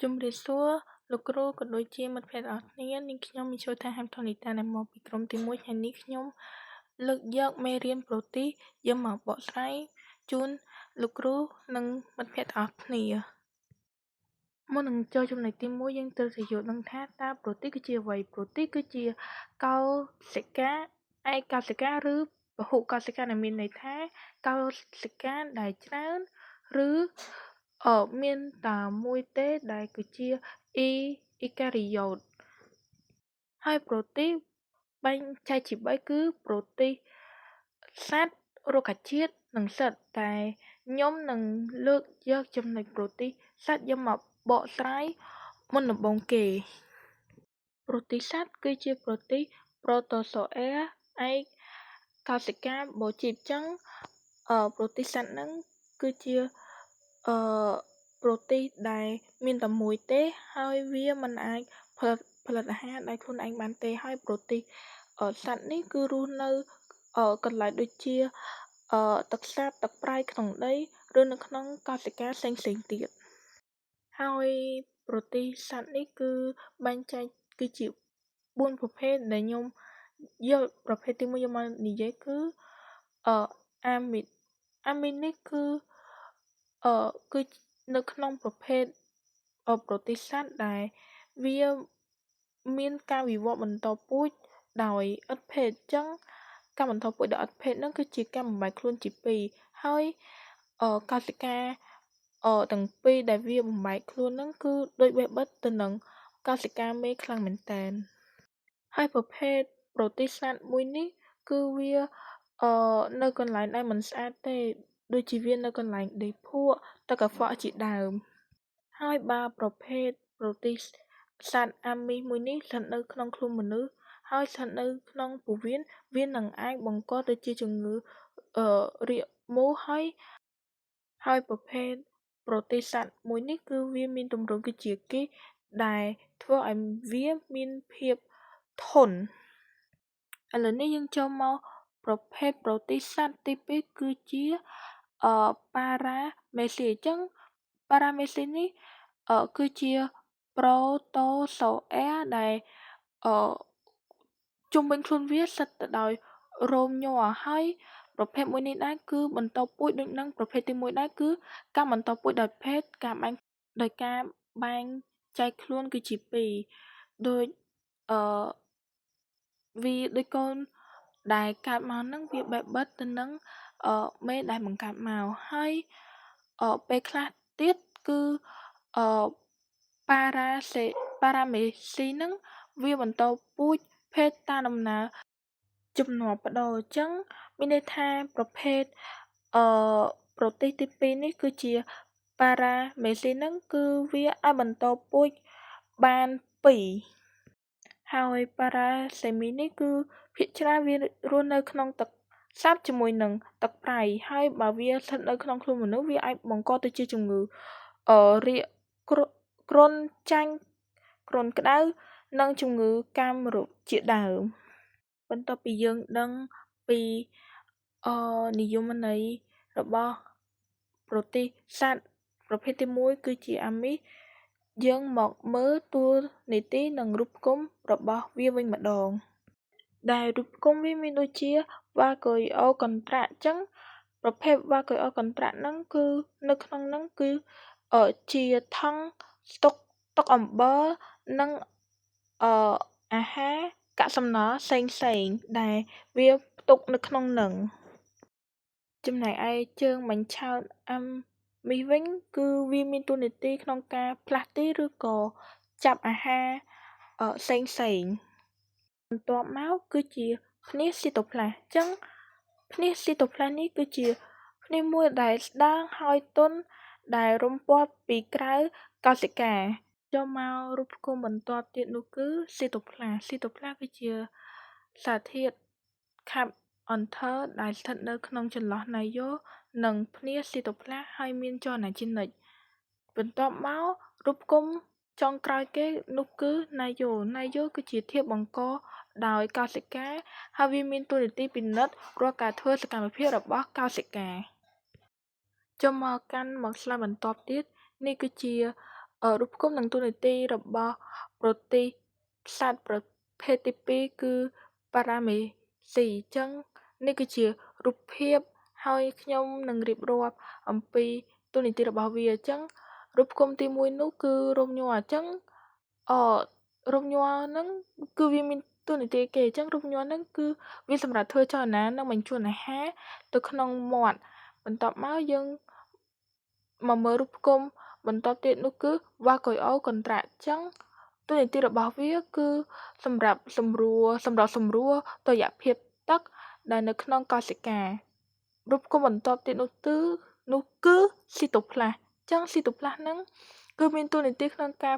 ជំរាបសួរលោកគ្រូក៏ដូចជាមិត្តភក្តិទាំងអស់គ្នានាងខ្ញុំមានឈ្មោះថាហាំថនីតាដែលមកពីក្រុមទី1ថ្ងៃនេះខ្ញុំលើកយកមេរៀនប្រូទីសយកមកបកស្រាយជូនលោកគ្រូនិងមិត្តភក្តិទាំងអស់គ្នាមុននឹងចូលចំណុចទី1យើងត្រូវតែយល់ដឹងថាតើប្រូទីសគឺជាអ្វីប្រូទីសគឺជាកោសិកាឯកោសិកាឬពហុកោសិកាដែលមានន័យថាកោសិកាដែលច្រើនឬមានតែមួយទេដែលគឺជាអ៊ីការីយ៉ូតហើយប្រូទីសបែងចែកជា3គឺប្រូទីសសត្វរុក្ខជាតិនិងសិទ្ធតែខ្ញុំនឹងលើកយកចំណុចប្រូទីសសត្វយកមកបកស្រាយមុនដំបូងគេប្រូទីសសត្វគឺជាប្រូទីសប្រូតូសូអែឯកកោសិកាបូជីបចឹងប្រូទីសសត្វហ្នឹងគឺជាអឺប្រូទីសដែលមានតែមួយទេហើយវាមិនអាចផលិតផលិតអាហារដោយខ្លួនឯងបានទេហើយប្រូទីសសត្វនេះគឺរស់នៅកន្លែងដូចជាទឹកសាបទឹកប្រៃក្នុងដីឬនៅក្នុងកោសិកាផ្សេងៗទៀតហើយប្រូទីសសត្វនេះគឺបែងចែកគឺជា4ប្រភេទដែលខ្ញុំយកប្រភេទទី1យកមកនិយាយគឺអាមីតអាមីតនេះគឺគឺនៅក្នុងប្រភេទប្រូទីសសត្វដែលវាមានការវិវត្តបន្តពូជដោយឥតភេទអញ្ចឹងការបន្តពូជដោយឥតភេទហ្នឹងគឺជាការបំបែកខ្លួនជាពីរហើយកោសិកាទាំងពីរដែលវាបំបែកខ្លួនហ្នឹងគឺដូចបេះបិទទៅនឹងកោសិកាមេខ្លាំងមែនតើហើយប្រភេទប្រូទីសសត្វមួយនេះគឺវានៅកន្លែងដែលមិនស្អាតទេដូចជាវានៅកន្លែងដីភក់ទឹកកខ្វក់ជាដើមហើយបើប្រភេទប្រូទីសសត្វអាមីសមួយនេះស្ថិតនៅក្នុងខ្លួនមនុស្សហើយស្ថិតនៅក្នុងពោះវៀនវានឹងអាចបង្កទៅជាជំងឺរាកមូសហើយប្រភេទប្រូទីសសត្វមួយនេះគឺវាមានទម្រង់គឺជាគីសដែលធ្វើឲ្យវាមានភាពធន់ឥឡូវនេះយើងចូលមកប្រភេទប្រូទីសសត្វទី2គឺជាប៉ារ៉ាមេស៊ីអញ្ចឹងប៉ារ៉ាមេស៊ីនេះគឺជាប្រូតូសូអែដែលជុំវិញខ្លួនវាសិតទៅដោយរោមញ័រហើយប្រភេទមួយនេះដែរគឺបន្តពូជដូចនឹងប្រភេទទី1ដែរគឺការបន្តពូជដោយភេទការបែងដោយការបែងចែកខ្លួនគឺជាពីរដូចអឺវាដូចកូនដែលកើតមកហ្នឹងវាបេះបិទទៅនឹងមេដែលបង្កើតមកហើយពេលខ្លះទៀតគឺអឺប៉ារ៉ាសេប៉ារ៉ាមេស៊ីហ្នឹងវាបន្តពូជភេទតាមដំណើរជំនាន់ប្ដូរអញ្ចឹងមានន័យថាប្រភេទអឺប្រូទីសទី2នេះគឺជាប៉ារ៉ាមេស៊ីហ្នឹងគឺវាអាចបន្តពូជបាន2ហើយប៉ារ៉ាសេមីនេះគឺភាគច្រើនវារស់នៅក្នុងទឹកសាបជាមួយនឹងទឹកប្រៃហើយបើវាស្ថិតនៅក្នុងខ្លួនមនុស្សវាអាចបង្កទៅជាជំងឺរាកគ្រុនចាញ់គ្រុនក្តៅនិងជំងឺកាមរោគជាដើមបន្ទាប់ពីយើងដឹងពីនិយមន័យរបស់ប្រូទីសសត្វប្រភេទទី1គឺជាអាមីសយើងមកមើលតួនាទីនិងរូបផ្គុំរបស់វាវិញម្ដងដែលរូបផ្គុំវាមានដូចជាវ៉ាកុយអូកន្ត្រាក់អញ្ចឹងប្រភេទវ៉ាកុយអូកន្ត្រាក់ហ្នឹងគឺនៅក្នុងហ្នឹងគឺជាថង់ស្តុកទឹកអំបិលនិងអាហារកាកសំណល់ផ្សេងៗដែលវាផ្ទុកនៅក្នុងនឹងចំណែកឯជើងបញ្ឆោតអាមីសវិញគឺវាមានតួនាទីក្នុងការផ្លាស់ទីឬក៏ចាប់អាហារផ្សេងៗបន្ទាប់មកគឺជាភ្នាសស៊ីតូផ្លាស់អញ្ចឹងភ្នាសស៊ីតូផ្លាស់នេះគឺជាភ្នាសមួយដែលស្ដើងហើយទន់ដែលរុំព័ទ្ធពីក្រៅកោសិកាចូលមករូបផ្គុំបន្ទាប់ទៀតនោះគឺស៊ីតូផ្លាស់ស៊ីតូផ្លាស់គឺជាសារធាតុខាប់អន្ធរដែលស្ថិតនៅក្នុងចន្លោះណៃយ៉ូនិងភ្នាសស៊ីតូផ្លាស់ហើយមានចលនាជានិច្ចបន្ទាប់មករូបផ្គុំចុងក្រោយគេនោះគឺណៃយ៉ូណៃយ៉ូគឺជាធាតុបង្កដោយកោសិកាហើយវាមានតួនាទីពិនិត្យរាល់ការធ្វើសកម្មភាពរបស់កោសិកាចូលមកកាន់មកស្លាយបន្ទាប់ទៀតនេះគឺជា រូបផ្គុំនិងតួនាទីរបស់ប្រទេសសត្វប្រភេទទី2គឺប៉ារ៉ាមេស៊ីអញ្ចឹងនេះគឺជារូបភាពហើយខ្ញុំនឹងរៀបរាប់អំពីតួនាទីរបស់វាអញ្ចឹងរូបផ្គុំទី1នោះគឺរោមញ័រអញ្ចឹងអរោមញ័រហ្នឹងគឺវាមានតួនាទីគេអញ្ចឹងរូបញ័រហ្នឹងគឺវាសម្រាប់ធ្វើចលនានិងបញ្ជូនអាហារទៅក្នុងមាត់បន្ទាប់មកយើងមកមើលរូបផ្គុំបន្តទៀតនោះគឺវ៉ាកុយអូកន្ត្រាក់អញ្ចឹងតួនាទីរបស់វាគឺសម្រាប់សម្រួលសម្រាប់សម្រួលតុល្យភាពទឹកដែលនៅក្នុងកោសិការូបផ្គុំបន្តទៀតនោះគឺស៊ីតូផ្លាស់អញ្ចឹងស៊ីតូផ្លាស់ហ្នឹងគឺមានតួនាទីក្នុងការ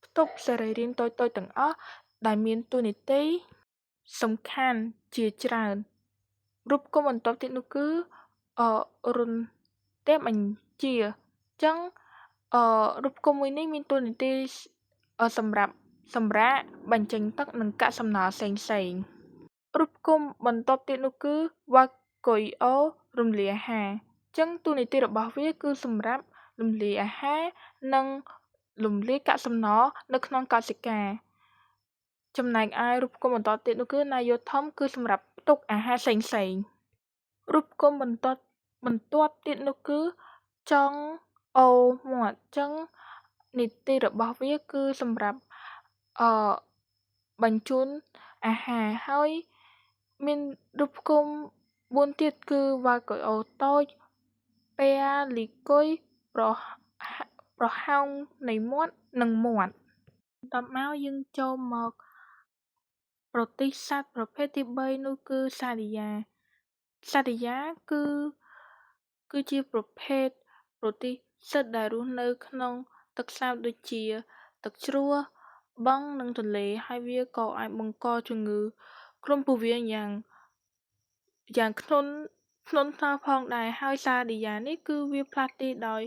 ផ្ទុកសរីរាង្គតូចៗទាំងអស់ដែលមានតួនាទីសំខាន់ជាច្រើនរូបផ្គុំបន្តទៀតនោះគឺរន្ទះបញ្ជាអញ្ចឹងរូបផ្គុំមួយនេះមានតួនាទីសម្រាប់សម្រាកបញ្ចេញទឹកនិងកាកសំណល់ផ្សេងៗរូបផ្គុំបន្ទាប់ទៀតនោះគឺវ៉ាកុយអូរំលាយអាហារអញ្ចឹងតួនាទីរបស់វាគឺសម្រាប់រំលាយអាហារនិងរំលាយកាកសំណល់នៅក្នុងកោសិកាចំណែកឯរូបផ្គុំបន្តទៀតនោះគឺណាយ៉ូធំគឺសម្រាប់ផ្ទុកអាហារផ្សេងៗរូបផ្គុំបន្ទាប់ទៀតនោះគឺចុងអូមាត់អញ្ចឹងនីតិរបស់វាគឺសម្រាប់បញ្ជូនអាហារហើយមានរូបផ្គុំ4ទៀតគឺវ៉ាកុយអូតូចពែលីគុយប្រហោងនៃមាត់និងមាត់បន្ទាប់មកយើងចូលមកប្រទេសសត្វប្រភេទទី3នោះគឺសាឌីយ៉ាសាឌីយ៉ាគឺជាប្រភេទប្រទេសសត្វដែលរស់នៅក្នុងទឹកសាបដូចជាទឹកជ្រោះបឹងនិងទន្លេហើយវាក៏អាចបង្កជំងឺគ្រុនពោះវៀនយ៉ាងធ្ងន់ធ្ងរផងដែរហើយសាឌីយ៉ានេះគឺវាផ្លាស់ទីដោយ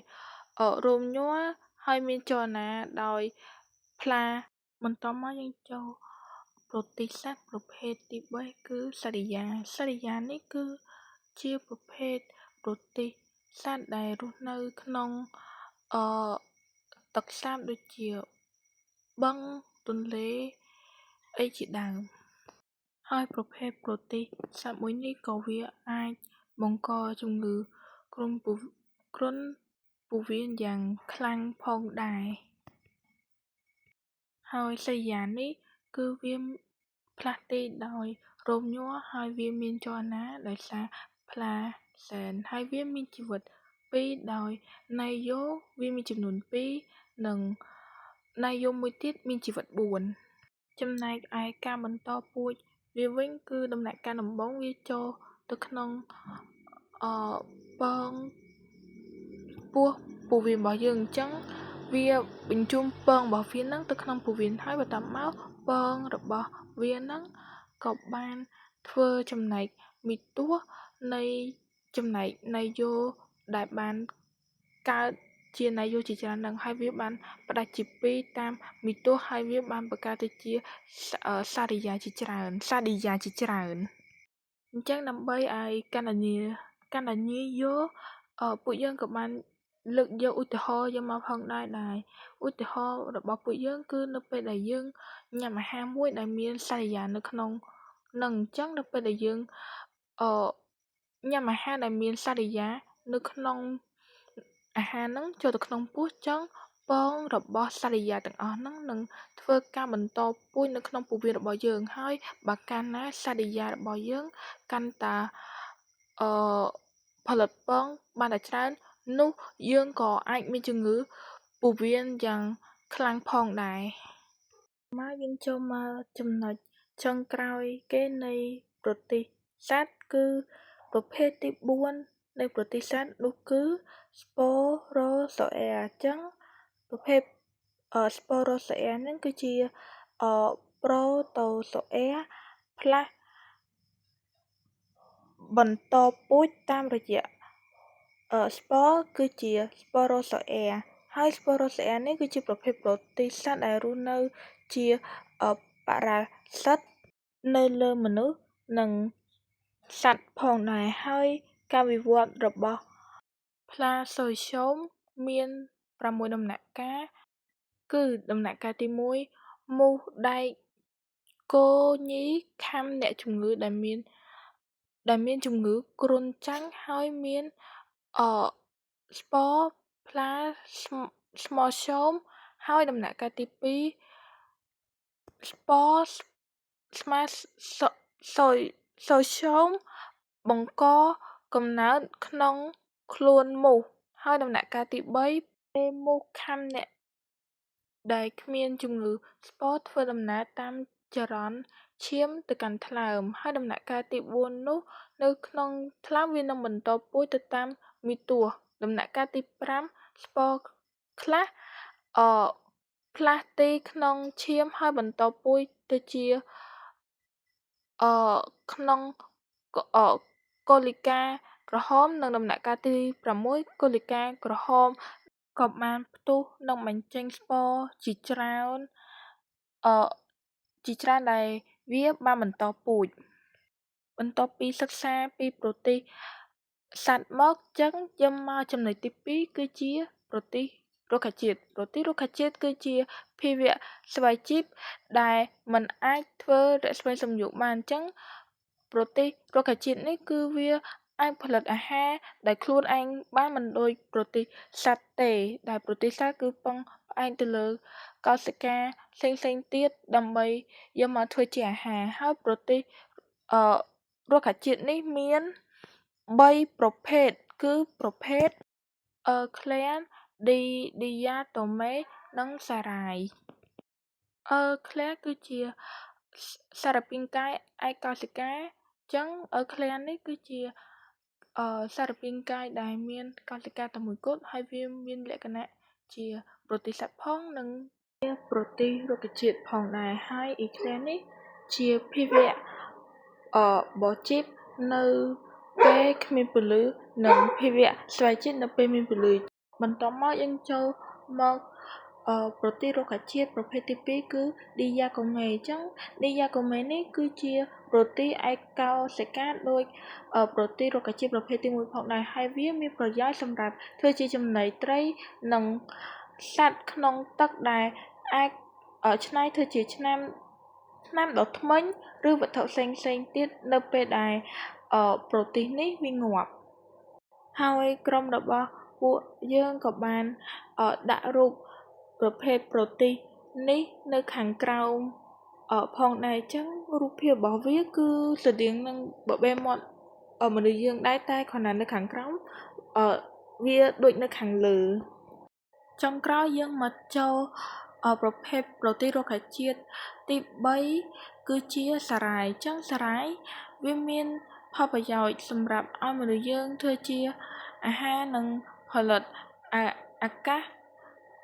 រោមញ័រហើយមានចលនាដោយផ្លាបន្តមកយើងចូលប្រទេសសត្វប្រភេទទី3គឺសាឌីយ៉ាសាឌីយ៉ានេះគឺជាប្រភេទប្រទេសសត្វដែលរស់នៅក្នុងទឹកសាបដូចជាបឹងទន្លេអីជាដើមហើយប្រភេទប្រទេសសត្វមួយនេះក៏វាអាចបង្កជំងឺគ្រុនពោះវៀនយ៉ាងខ្លាំងផងដែរហើយសាឌីយ៉ានេះគឺវាផ្លាស់ទីដោយរោមញ័រហើយវាមានចលនាដោយសារផ្លាសែនហើយវាមានជីវិត2ដោយណៃយ៉ូវាមានចំនួន2និងណៃយ៉ូមួយទៀតមានជីវិត4ចំណែកឯការបន្តពូជវាវិញគឺដំណាក់កាលដំបូងវាចូលទៅក្នុងពងពោះពោះវៀនរបស់យើងអញ្ចឹងវាបញ្ជូនពងរបស់វានឹងទៅក្នុងពោះវៀនហើយបន្ទាប់មកពងរបស់វានឹងក៏បានធ្វើចំណែកមីទោសនៃចំណែកណៃយ៉ូដែលបានកើតជាណៃយ៉ូជាច្រើននឹងហើយវាបានផ្ដាច់ជា2តាមមីទោសហើយវាបានបង្កើតទៅជាសាឌីយ៉ាជាច្រើនសាឌីយ៉ាជាច្រើនអញ្ចឹងដើម្បីឲ្យកណ្ដាងាយយល់ពួកយើងក៏បានលើកយកឧទាហរណ៍យកមកផងដែរឧទាហរណ៍របស់ពួកយើងគឺនៅពេលដែលយើងញ៉ាំអាហារមួយដែលមានសាឌីយ៉ានៅក្នុងនឹងអញ្ចឹងនៅពេលដែលយើងញ៉ាំអាហារដែលមានសាឌីយ៉ានៅក្នុងអាហារហ្នឹងចូលទៅក្នុងពោះចឹងពងរបស់សាឌីយ៉ាទាំងអស់ហ្នឹងនឹងធ្វើការបន្តពូជនៅក្នុងពោះវៀនរបស់យើងហើយបើកាលណាសាឌីយ៉ារបស់យើងកាន់តែផលិតពងបានតែច្រើននោះយើងក៏អាចមានជំងឺពោះវៀនយ៉ាងខ្លាំងផងដែរមកយើងចូលមកចំណុចចុងក្រោយគេនៃប្រទេសសត្វគឺប្រភេទទី4នៃប្រទេសសត្វនោះគឺស្ប៉ូរ៉ូសូអែអញ្ចឹងប្រភេទស្ប៉ូរ៉ូសូអែហ្នឹងគឺជាប្រូតូសូអែផ្លាស់បន្តពូជតាមរយៈស្ពរគឺជាស្ប៉ូរ៉ូសូអែហើយស្ប៉ូរ៉ូសូអែនេះគឺជាប្រភេទប្រទេសសត្វដែលរស់នៅជាប៉ារ៉ាស៊ីតនៅលើមនុស្សនិងសត្វផងដែរហើយការវិវត្តរបស់ផ្លាសូយសូមមាន6ដំណាក់កាល គឺដំណាក់កាលទី1មូសដែកគោញីខាំអ្នកជំងឺដែលមានជំងឺគ្រុនចាញ់ហើយមានស្ពរផ្លាស្មូស្យូមហើយដំណាក់កាលទី2ស្ពរស្មាសូស្យូមបង្កកំណើតក្នុងខ្លួនមូសហើយដំណាក់កាលទី3ពេលមូសខាំអ្នកដែលគ្មានជំងឺស្ពរធ្វើដំណើរតាមចរន្តឈាមទៅកាន់ថ្លើមហើយដំណាក់កាលទី4នោះនៅក្នុងថ្លើមវានឹងបន្តពូជទៅតាមមីទោសដំណាក់កាលទី5ស្ពរខ្លះផ្លាស់ទីក្នុងឈាមហើយបន្តពូជទៅជាក្នុងកូលីកាក្រហមនិងដំណាក់កាលទី6កូលីកាក្រហមក៏បានផ្ទុះនិងបញ្ចេញស្ពរជាច្រើនដែលវាបានបន្តពូជបន្ទាប់ពីសិក្សាពីប្រទេសសត្វមកចឹងយើងមកចំណុចទី2គឺជាប្រទេសរុក្ខជាតិប្រទេសរុក្ខជាតិគឺជាភាវៈស្វ័យជីពដែលមិនអាចធ្វើរស្មីសំយោគបានអញ្ចឹងប្រទេសរុក្ខជាតិនេះគឺវាអាចផលិតអាហារដោយខ្លួនឯងបានមិនដូចប្រទេសសត្វទេដែលប្រទេសសត្វគឺពឹងផ្អែកទៅលើកោសិកាផ្សេងៗទៀតដើម្បីយកមកធ្វើជាអាហារហើយប្រទេសរុក្ខជាតិនេះមាន3ប្រភេទគឺប្រភេទអឺក្លែនឌីយ៉ាតូមេនិងសារ៉ាយអឺក្លែគឺជាសារពាង្គកាយឯកកោសិកាចឹងអឺក្លែននេះគឺជាសារពាង្គកាយដែលមានកោសិកាតែមួយគត់ហើយវាមានលក្ខណៈជាប្រទេសសត្វផងនិងជាប្រទេសរុក្ខជាតិផងដែរហើយអ៊ីក្លែននេះជាភាវៈបជីពនៅពេលគ្មានពន្លឺនិងភាវៈស្វ័យជាតិនៅពេលមានពន្លឺបន្ទាប់មកយើងចូលមកប្រទេសរុក្ខជាតិប្រភេទទី2គឺឌីយ៉ាកូមេអញ្ចឹងឌីយ៉ាកូមេនេះគឺជាប្រទេសឯកោសិកាដូចប្រទេសរុក្ខជាតិប្រភេទទី1ផងដែរហើយវាមានប្រយោជន៍សម្រាប់ធ្វើជាចំណីត្រីនិងសត្វក្នុងទឹកដែលអាចច្នៃធ្វើជាឆ្នាំដ៏ធ្មេញឬវត្ថុផ្សេងៗទៀតនៅពេលដែលប្រទេសនេះវាងាប់ហើយក្រុមរបស់ពួកយើងក៏បានដាក់រូបប្រភេទប្រទេសនេះនៅខាងក្រោមផងដែរអញ្ចឹងរូបភាពរបស់វាគឺស្រដៀងនឹងបបេមាត់មនុស្សយើងដែរតែគ្រាន់តែនៅខាងក្រោមវាដូចនៅខាងលើចុងក្រោយយើងមកចូលប្រភេទប្រទេសរុក្ខជាតិទី3គឺជាសារ៉ាយអញ្ចឹងសារ៉ាយវាមានផលប្រយោជន៍សម្រាប់ឲ្យមនុស្សយើងធ្វើជាអាហារនិងផលិតអាកាស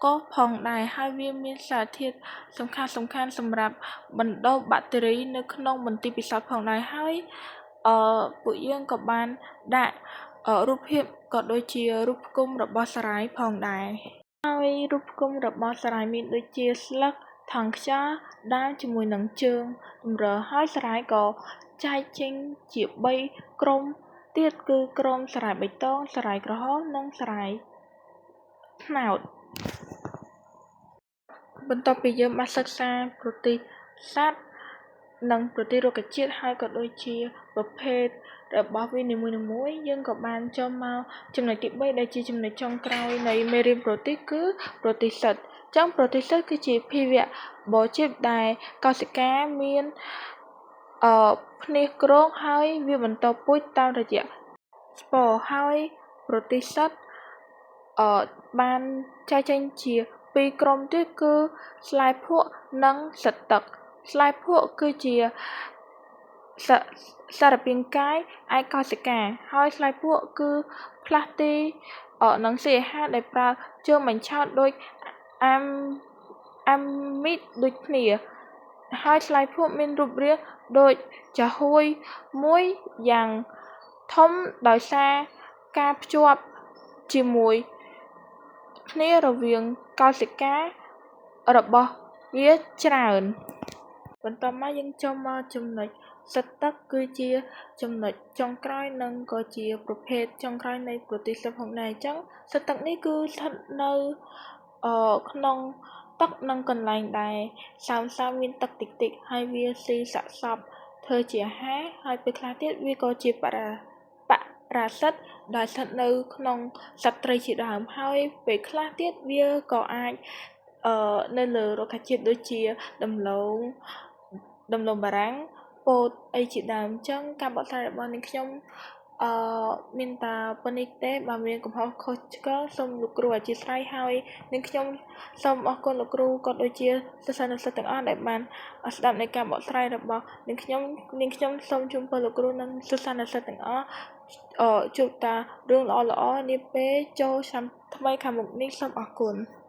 ក៏ផងដែរហើយវាមានសារធាតុសំខាន់សម្រាប់បណ្ដុះបាក់តេរីនៅក្នុងមន្ទីរពិសោធន៍ផងដែរហើយពួកយើងក៏បានដាក់រូបភាពក៏ដូចជារូបផ្គុំរបស់សារ៉ាយផងដែរហើយរូបផ្គុំរបស់សារ៉ាយមានដូចជាស្លឹកថង់ខ្យល់ដើមជាមួយនឹងជើងតម្រហើយសារ៉ាយក៏ចែកចេញជា3ក្រុមទៀតគឺក្រុមសារ៉ាយបៃតងសារ៉ាយក្រហមនិងសារ៉ាយត្នោតបន្ទាប់ពីយើងបានសិក្សាប្រទេសសត្វនិងប្រទេសរុក្ខជាតិហើយក៏ដូចជាប្រភេទរបស់វានីមួយៗយើងក៏បានចូលមកចំណុចទី3ដែលជាចំណុចចុងក្រោយនៃមេរៀនប្រទេសគឺប្រទេសសិទ្ធចឹងប្រទេសសិទ្ធគឺជាភាវៈបជីពដែលកោសិកាមានភ្នាសគ្រងហើយវាបន្តពូជតាមរយៈស្ពរហើយប្រទេសសិទ្ធបានចែកចេញជាពីរក្រុមទៀតគឺស្លែភក់និងសិទ្ធទឹកស្លែភក់គឺជាសារពាង្គកាយឯកកោសិកាហើយស្លែភក់គឺផ្លាស់ទីនិងស៊ីអាហារដែលប្រើជើងបញ្ឆោតដូចអាមីតដូចគ្នាហើយស្លែភក់មានរូបរាងដូចចាហួយមួយយ៉ាងធំដោយសារការភ្ជាប់ជាមួយគ្នារវាងកោសិការបស់វាច្រើនបន្ទាប់មកយើងចូលមកចំណុចសិទ្ធទឹកគឺជាចំណុចចុងក្រោយនិងក៏ជាប្រភេទចុងក្រោយនៃប្រទេសសិទ្ធផងដែរអញ្ចឹងសិទ្ធទឹកនេះគឺស្ថិតនៅក្នុង ទឹកនិងកន្លែងដែលសើមៗមានទឹកតិចៗហើយវាស៊ីសាកសពធ្វើជាអាហារហើយពេលខ្លះទៀតវាក៏ជាប៉ារ៉ាស៊ីតដែលស្ថិតនៅក្នុងសត្វត្រីជាដើមហើយពេលខ្លះទៀតវាក៏អាចនៅលើរុក្ខជាតិដូចជាដំឡូងដំឡូងបារាំងពោតអីជាដើមអញ្ចឹងការបកស្រាយរបស់នាងខ្ញុំអឺមានតែប៉ុណ្ណេះទេបើមានកំហុសខុសឆ្គងសូមលោកគ្រូអធ្យាស្រ័យហើយនាងខ្ញុំសូមអរគុណលោកគ្រូក៏ដូចជាសិស្សានុសិស្សទាំងអស់ដែលបានស្ដាប់នៃការបកស្រាយរបស់នាងខ្ញុំនាងខ្ញុំសូមជូនពរលោកគ្រូនិងសិស្សានុសិស្សទាំងអស់ជួបតារឿងល្អៗនាពេលចូលឆ្នាំថ្មីខាងមុខនេះសូមអរគុណ។